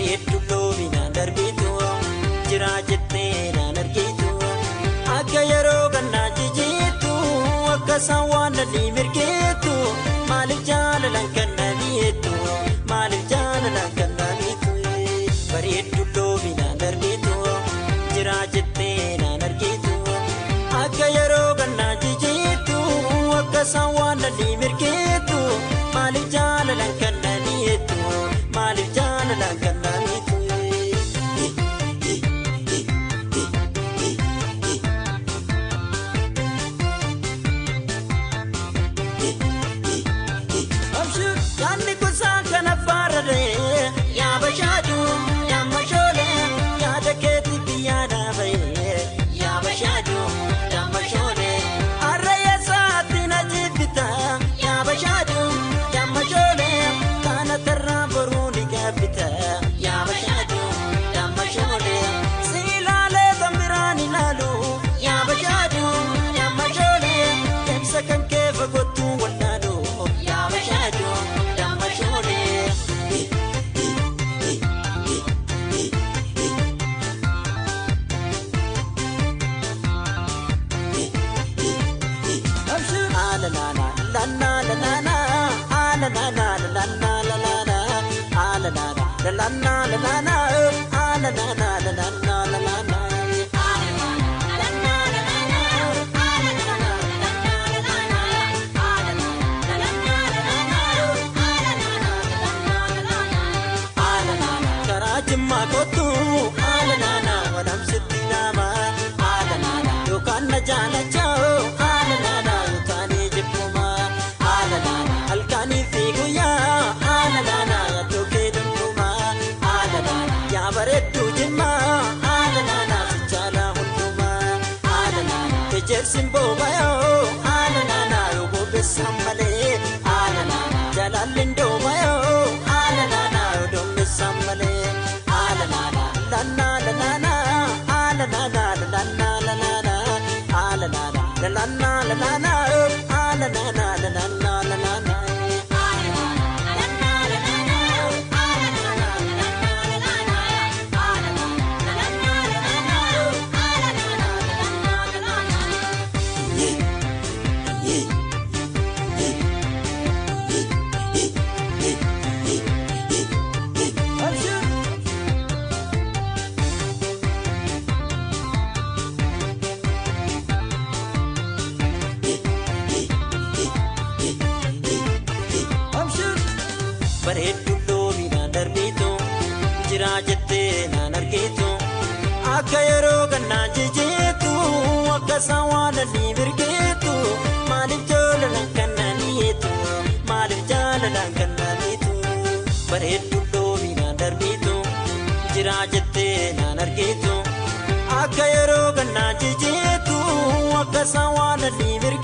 Bareeddu loominaan darbitu jira jettee naan argitu akka yeroo gannaa jijjiirtu akka isaan waan lalii mirgeetu maaliif jaalalaan kan na mi'eettu maaliif jaalalaan kan na mi'eettu bareeddu loominaan darbitu jira jettee naan argitu akka yeroo gannaa jijjiirtu akka isaan waan lalii mirgeetu maaliif jaalalaan kan na mi'eettu maaliif jaalalaan kan na mi'eettu. Yaanni kuusaan kana faararee yaa bashaadu yaa mashoolee yaada keetii biyyaa dhaabayee yaa bashaadu yaa mashoolee harree saatti na jibbita yaa bashaadu yaa mashoolee kana tarraa boruu ni gaabbita yaa bashaadu yaa mashoolee si ilaalee kan ilaalu yaa bashaadu yaa mashoolee deemsa kan kee fagootu wallaalu yaa bashaadu. Karaa jimmaa kottu haala naannaa walamsitti nama haala naannaa yookaan na jaalachaa haala naannaa yookaan jibbuma haala naannaa halkanii fi guyyaa haala naannaa yaaduu danduma haala naannaa yaa bareedduu jimmaa haala naannaa sichaala hundumaa haala naannaa ejersi boobayoo haala naannaa yoo bobeessan malee haala naannaa jaalalli ndoomayoo haala naannaa yoo dombeessan malee. Bareeddu loominaan darbitu jira jettee naan argitu akka yeroo gannaa jijjiirtu akka isaan waan lalii mirgeetu maaliif jaalalaan kan na mi'eettu maaliif jaalalaan kan na mi'eettu bareeddu loominaan darbitu jira jettee naan argitu akka yeroo gannaa jijjiirtu akka isaan waan lalii mirgeetu.